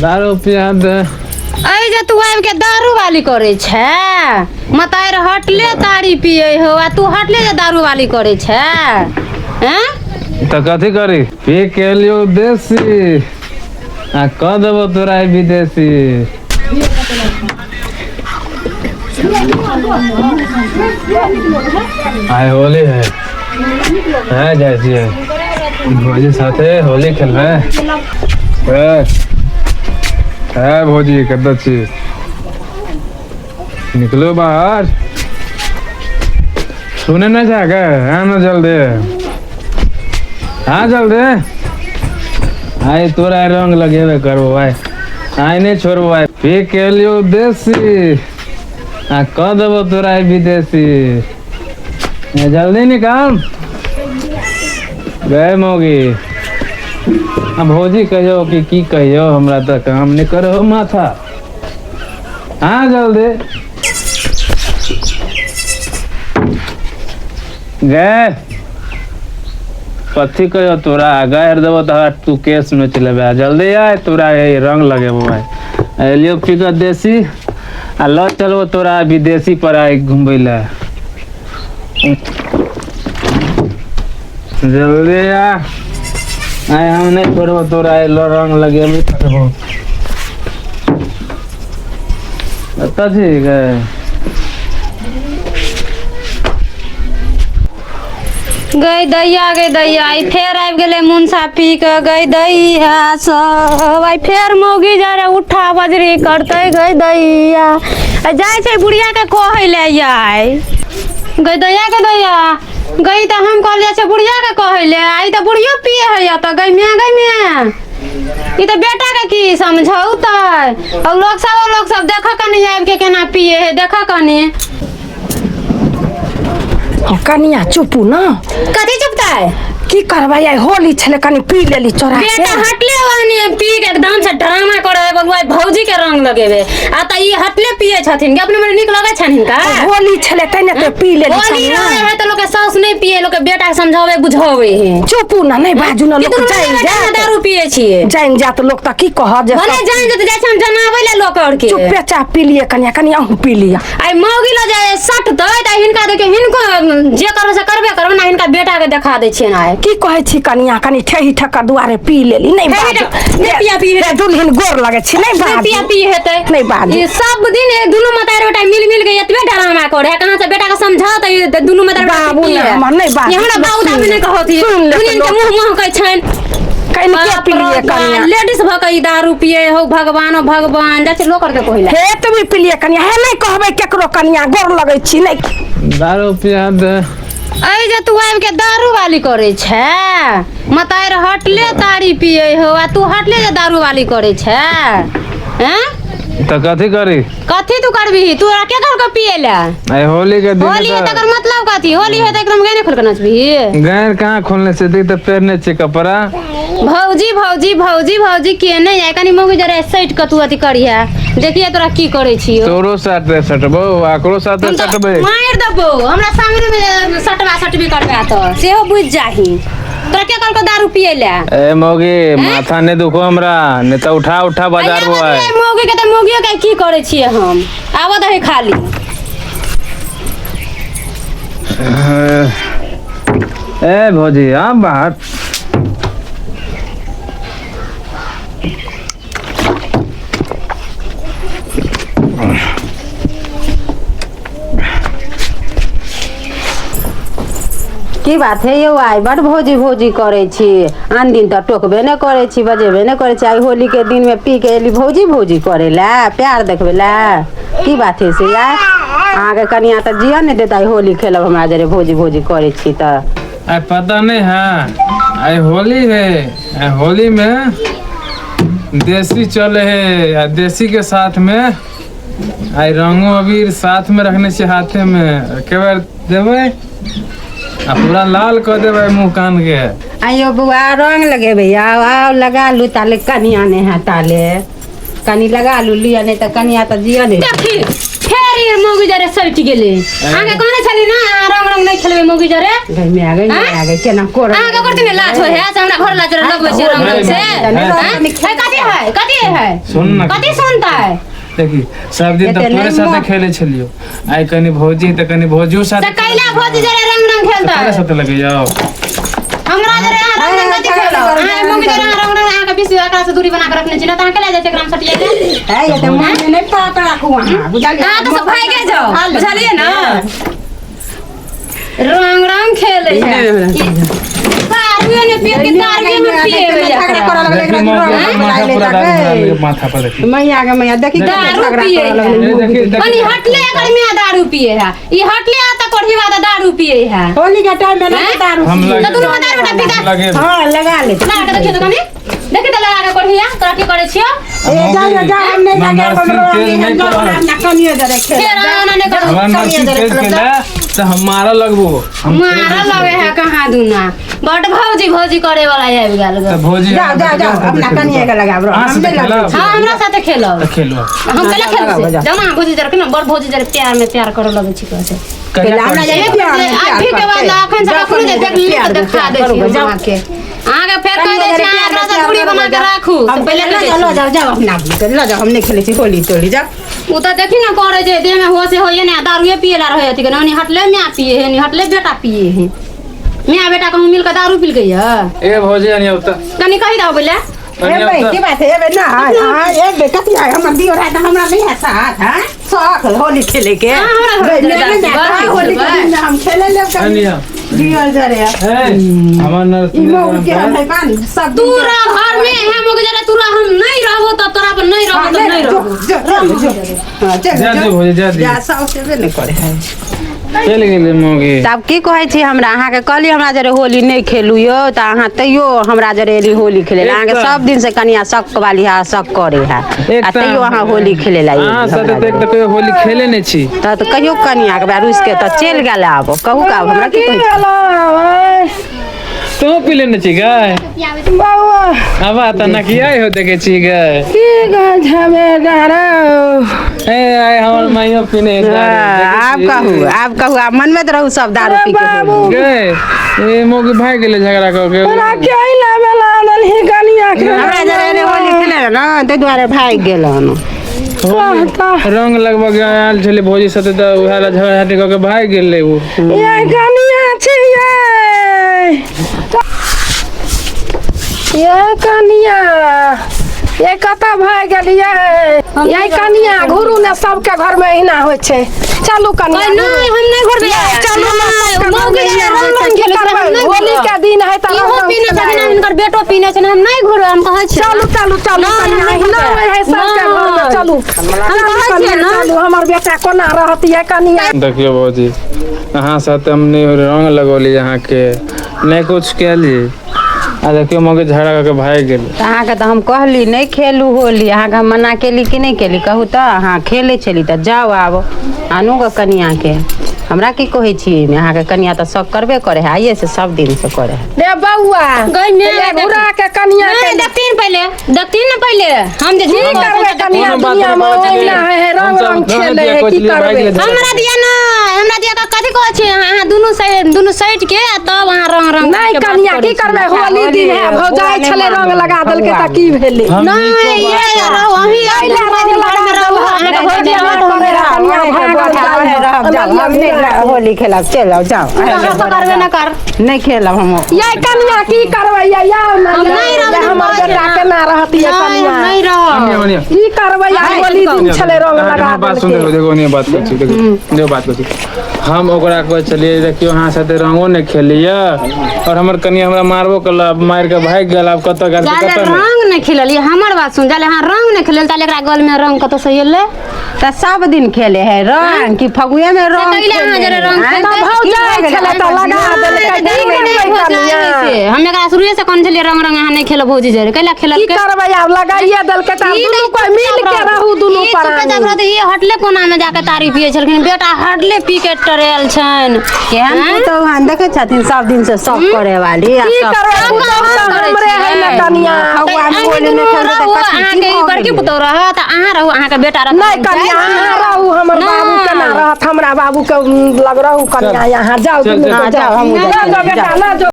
दारू पिया दे। अइ जे तू आबि के दारू वाली करै छै, मतारि हटले तारी पियै हो आ तू हटले जे दारू वाली करै छै हैं? तऽ कथी करी, पी के एलियो देसी आ कऽ देबो तोरा ई विदेशी। आइ होली है, है जाइ छियै भौजी साथे होली खेलबै। ए ए भौजी, कतऽ छी? निकलो बाहर। सुने नहीं जाके हाँ ना जल्दी, हाँ जल्दी। आइ तोरा रंग लगेबे करबो भाई, आइ नहीं छोड़बो भाई। पी के एलियो देसी आ कऽ देबो तोरा ई विदेशी। ए, जल्दी निकाल गए मौगी। आ भौजी कहियो कि की कहियो, हमरा तऽ काम नहि करो माथा। हाँ जल्दी गए। कथी कहियो तोरा, गारि देबो तऽ तू केस नोच लेबे। जल्दी आय, तोरा यही रंग लगेबो भाई। एलियो पी कऽ देसी आ लऽ चलबो तोरा विदेशी पर आइ घुमबै लए। जल्दी आ, आइ हम नहि छोड़बो तोरा, आइ लऽ रंग लगेबे करबो। कतऽ छी गे? गई दैया, गई दैया, आई फेर आबि गेलै मुनसा पी कऽ। गई दैया सब, आई फेर मौगी जा रे उठा बजरी करतै। गई दैया, आ जाइ छै बुढ़िया के कहै ले आइ। गई दैया के दैया गई, तऽ हम कहल जाइ छै बुढ़िया के कहै ले, आई तऽ बुढ़ियो पिए है तऽ। गई माय, गई माय, ई तऽ बेटा के की समझौतै? और लोग सब देख कनी आबि के केना पिए है, देख कनी। कनिया चुपू न। कथी चुपतै? की करबै, आइ होली छलै, कनि पी लेली चोरा के। बेटा हटले वहनी पी के एकदम से ड्रामा करे है बबुआ, भौजी के रंग लगेबे आ त ई हटले पिए छथिन के अपने मने नीक लगै छनि हिनका? होली छलै तै ने तऽ पी लेली। होली छनिया। रहे है त लोग के साउस नहीं पिए, लोग के बेटा के समझावे बुझावे है। चुपू न, नहि बाजू न, ई लोक दुनू जानि बेटा जायत। दारू पिए छिए। जानि जायत लोक तऽ की कहत जे भले सब जानि जेतै, जाइ छै हम जनाबै ले लोक और के। चुपे चाप पी लिअ कनिया, कनि अहूँ पी लिअ। आइ मौगी लऽ जाय सटतै तऽ हिनका देखियौ, हिनको जे करबै से करबे करबै ना, हिनका बेटा के देखा दै छियनि आइ। की कहै छी कनिया, कनि ठेही ठक्कर दुआरे पी लेली। नहि ठेही बाजू। नहि पिया पी हेतै। हे, दुल्हिन गोर लगै छी, नहि नहि पिया बाजू। पी हेतै। नहि बाजू। ई सब दिन ई दुनू मतारी बेटा मिल मिल के एतबे ड्रामा करे है, कहाँ से बेटा के समझाओ तऽ ई दुनू मतारी बेटा बाबू पिए। ने हमर नहि बाजू। ई हमरा बाबू दाबी नहि कहत। सुनि लेतै दुनिया के लोक। मुँह मुँह कहै छनि। कनिके बाप पी रे लिअ बाप, कनिया। लेडीज भऽ के ई दारू पिए हो, भगवान हो भगवान, जाइ छै लोक आर के कहै हे तुमी पी लिअ कनिया, हे नहि कहबै केकरो कनिया, गोर लगै छी नहि। दारू पिया दे। अइ जे तू आबि के दारू वाली करै छै, मतारि हटले तारी पिए हो आ तू हटले जे दारू वाली करै छै हैं? तऽ कथी करी? कथी तू करबिही? तू के कहलको पिए ले? आइ होली के दिन। होली है तकर मतलब कथी? होली है तऽ एकदम गैने खोल के नचबिही? गैर कहाँ खोलने छै, देख तऽ पहिरने छै कपड़ा। भौजी भौजी भौजी भौजी के नहीं आय, कनी मौगी जरा सटि के तू अथी करिहे, देखिए तोरा की करै छियो। तोरो साथे सटबो, आकरो साथे हम तऽ सटबै। मारि देबो, हमरा सामने में सटवा सटबी करबे तऽ सेहो बुझि जाही। तोरा के कहलको दारू पिए ले? ए मौगी, माथा नहीं दुखो हमरा, नहीं तऽ उठा उठा बाजार आबऽ बुआई। दे मौगी के, तऽ मौगियो के की करै छियै हम, आबऽ दही खाली। ए भौजी, आ बाहर। की बात है यौ, आइ बड भौजी भौजी करै छी, आन दिन तऽ टोकबे नहि करै छी, बजेबे नहि करै छी, आइ होली के दिन में पी के एली भौजी भौजी करै लए, प्यार देखबै लए, की बात है से यार? अहाँके कनिया तऽ जियऽ नहि देत, आइ होली खेलब हमरा जरे भौजी भौजी करै छी तऽ। आइ पता नहीं है, आइ होली है, आइ होली में देसी चले है आ देसी के साथ में आइ रंगो अबीर साथ में रखने छी हाथे में, एके बार देबै आ पूरा लाल कऽ देबै मुँह कान के। आइयो बौआ, रंग लगेबै? आउ आउ, लगा लू ताले, कनिया नहि है ताले कनि लगा लू, लिअ, नहि तऽ कनिया तऽ जियऽ नहि। देखी फेर ई मौगी जरे सटि गेलै। अहाँके कहने छली ना अहाँ रंग रंग नहि खेलबै मौगी जरे। गई में आ गई, में आ गई, केना कोर अहाँके करते ने लाज होइ है से हमरा घर लाज लगबै छै रंग रंग से। हैं? है कथी है, कथी है? सुन ना। कथी सुनतै? देखी सब दिन तऽ एते तोरे नहि साथे खेले छलियो, आइ कनि भौजी तऽ कनि भौजियो तऽ साथे। कैला भौजी जरे रंग रंग खेलतै? तोरे साथे लगे जाओ। हमरा जरे अहाँ रंग रंग कथी खेलब? अहाँ मौगी जरे अहाँ रंग रंग, अहाँके बीस एकरा से दूरी बना के रखने छी ना, तऽ अहाँ केला जाइ छै एकरा मे सटिया के? है ये तऽ मन में नहि पात राखू अहाँ, बुझलियै? अहाँ तऽ सब भागे जाओ, बुझलियै ना? रंग रंग खेलै छै। दारुए ने पिए के, दारुए ने पिए। झगड़ा करऽ लगलै देखी एकरा मौगी रंग अपन माथा लगलै पूरा दारू भरा गई। लेलकै माथा पर, देखी। मैया गे मैया, देखी केना दारू झगड़ा पिए करऽ है। लगलै ए, मौगी। देखी कनी देखी। हटले एकर मियाँ दारू पिए है, ई हटले आ तऽ कोढ़ी बाद दारू पिए है। होली के टाइम में नहीं दारू हम पिए। लगे तऽ दुनू दारू बेटा पीता। हम लगे। हाँ लगा ले। लगा के देखियो तऽ कनी, देखी तऽ लगा के कोढ़िया तोरा की करै छियौ। ए जा जा जा, हम नहीं लगाएब, हम नरसिंह तेज रंग नहि हम करब। ना कनियो जरे खेलब। फेर आना नहि करू। हमरा नरसिंह तेज केला तऽ हम मारऽ लगबो, हम मारऽ लगे है कहाँ दुना, बड भौजी भौजी करे वाला आबि गेल तऽ गो। भौजी जाओ जाओ जाओ, अपना कनिया के लगाब रंग, अहाँ हम साथे नहीं लगबै खेलब? छी। हाँ हमरा साथे खेलब। तऽ खेलो। हम केला खेलब लगाबो, से जाओ। जाउ ना भौजी जरे के ना, बड़ भौजी जरे प्यार में प्यार करे लगै छी कहै छै। कहिया पहिले हमरा करै जाइए छी? प्यार में प्यार अभी के बाद करतै। अखन से जाओ कखनो जे कनिया देख लियौ प्यार तऽ में देखा प्यार दै छी करू, हम जाओ। अहाँके। अहाँके फेर कहि दै छी अहाँ एकरा से दूरी बना के राखू से, हम पहिले लऽ कहि दै जाओ, लऽ छी। जाओ, जाओ अपना लऽ जाओ, हम नहीं खेलै छी होली तोली, जाओ। ओ तऽ देखी ने करै जे देह में होश होइए ने, दारुए पिए ला रहै अथी के ने, हटले माय पिए है, हटले बेटा पिए है, माय बेटा कहूँ मिल के दारू पी गई है। ए भौजी अनिया उता। कनी कहि दहो बोले। अनिया एबै उता। की बात है, एबै ना हाँ एबै कथी है, हमर दियोर है तऽ हमरा नहीं है साथ, हाँ शौक है होली खेले के। हाँ, हमरा घर गई, में नहीं, दारू नहीं, खेलबै। होली के दिन में हम खेले लेब कनी। अनिया। दियोर जरे ए हमर ई नरसिंह मौगी के हम है पान सब तू रह घर में है मोग जरा, तू रह, हम नहीं रहबो तब तोरा पर नहीं रहबो हाँ, तब नहीं जो रहबो। जो जो जो हाँ चल जा दे भौजी, जा दे। जा साउस एबे नहीं करे है। चलि गेलै मौगी। तब की कहै छी हमरा? अहाँके कहली हमरा जरे होली नहि खेलू यौ, तऽ अहाँ तैयो हमरा जरे एली होली खेले ला। अहाँके सब दिन से कनिया शक वाली है, शक करे है, आ तैयो अहाँ होली खेले ला एली अहाँ हमरा साथे तऽ एक जरे। तऽ कहियो होली खेले नहि छी। तऽ कहियो कनिया के बा रुसि के तऽ चलि गेल। आब कहू का, आब हमरा की कहै छी? तू पी लेने छी गै? बौआ। आबा तऽ नकिया हो देखै छी गै। की कहै छै? ए आइ हमर माइयो पीने है दारू, देखै आब छी? कहू, आब कहू, आब मनबैत रहू सब दारू पी के होली। गै ए मौगी भागि गेलै झगड़ा कऽ के। हमरा जरे एली होली खेले ला ने, ताहि दुआरे भागि गेल हन। रंग लगभग आयल छलै भौजी साथे तऽ उएह ला झगड़ा झाटी कऽ के भागि गेलै उ। ये कनिया, ये कतऽ भए गेलियै? ये कनिया घुरू ने, सबके घर में एहिना होइ छै। चलू कनिया। ओए नहीं, हम नहीं घुरबै। चलू ने, नहीं, सबके घर मौगी में जरे एहिना रंग होइ रंग छै। की खेलै छै, हम करबै? नहीं होली घुरब। के दिन है तऽ इहो रंग रंग पीने छथिन, खेलाइ। हिनकर बेटो पीने छथिन, हम नहीं घुरबै, हम कहै छियै। चलू चलू चलू नहीं, कनिया, हम नहीं एहिना घुरबै। होइ है सबके घर में। नहीं। चलू हम कहै छियै कनिया, ने। चलू, हमर बेटा कोना रहत ये कनिया? देखियौ भौजी, अहाँ साथे हम नहि रंग लगौली अहाँके, नहि कुछ केली, आ देखियौ मौगी झगड़ा कऽ के भागि गेलै। तऽ अहाँके तऽ हम कहली नहि खेलू होली, अहाँके हम मना केली कि नहि केली कहू तऽ? अहाँ खेलै छली तऽ जाउ, आब आनू गऽ कनियाके। हमरा की कहै छी एहिमे? अहाँके कनिया तऽ शक करबे करे है, आइए से सब दिन से करे है। रे बौआ, गई मेरे ये घुरा के कनिया नहीं के देखतीन पहिले, देखतीन ना पहिले हम जे की करबै कनिया? कोनो बात दुनिया में नहि कहै ओहिना छलियै। है, रंग हमसब रंग रंग खेले दिया है, कहै की छलियै, भागि करबै? गेलै झगड़ा। हमरा दिया ना, हमरा दिया का कथी कहै छी अहाँ? दुनू साइड, दुनू साइड के आ तब अहाँ रंग रंग नहीं के बात कनिया, करै की छी। करबै? होली दिन है, भौजाइ छलै, रंग लगा देलकै तऽ की भेलै? हम नहीं नीको बात ये रहो अहीं कैला रंग घर में लगा रहू, अहाँके भौजी आवत हम कनिया भागल जाइ है। रहब जाउ, हम नहि होली खेलब, चलि आउ जाउ। कहाँ से करबे ना कर। नहि खेलब हम। ये कनिया की करबै? ये आउ ने, हम ये नहीं रहबै, हमर हम बेटा केना रहत ये नहीं कनिया? हम नहीं रहब। अनिया, अनिया। की करबै? आइ होली दिन छलै, रंग अहाँके लगा हमर बात सुन, देखो देलकै। देखो, ओनिये बात करै छी, देखो देखो बात करै छी। हम ओकरा कहै छलियै, देखियौ अहाँ साथे रंगो नहि खेलियै और हमर कनिया हमरा मारबो केलक, मारि के भागि गेल, आब कतऽ गेल जाले कतऽ नहि। रंग नहीं खेललियै, हमर बात सुन, जाले अहाँ रंग नहीं खेलल ताले एकरा गल में रंग कतऽ से एलै? तऽ सब दिन खेले है रंग कि फगुए में रंग तऽ कैला अहाँ खेले जरे है, रंग आँय? खेलतै? तऽ भौजाइ की भऽ छलै गेलै? तऽ लगा देलकै, नहि, की नहि, करबै भौजाइ कनिया? से हम एकरा शुरुए से कहने छलियै रंग रंग अहाँ नहि खेलब भौजी जरे, कैला की खेललकै? करबै? आब लगाइए देलकै तऽ आब ई दुनू तऽ कोइ मिल के रहू दुनू ई चुपे चाप प्राणी। रहतै, ई हटले कोना में जाके तारी पिए छलखिन, बेटा हटले पी के टरेल छनि। केहन पुतहु हन देखै छथिन, सब दिन से सब करे वाली आ की सब करबै? सब पुतहु काम तऽ करै हमरे है ने छियै। कनिया। फगुआ में अहीं होली दुनू नहि खेलबै तऽ रहू, कथी की अहाँके ई भऽ बड़की गेलै? पुतहु रहत, अहाँ रहू, अहाँके बेटा रहत। नहि कनिया। कनिया अहाँ रहू, हमर बाबू केना रहत? हमरा बाबू के लग रहू कनिया, यहाँ जाउ। चल, दुनू चल। के जाउ, हमहूँ लऽ जाइ जाउ छी, बेटा, लऽ जाउ।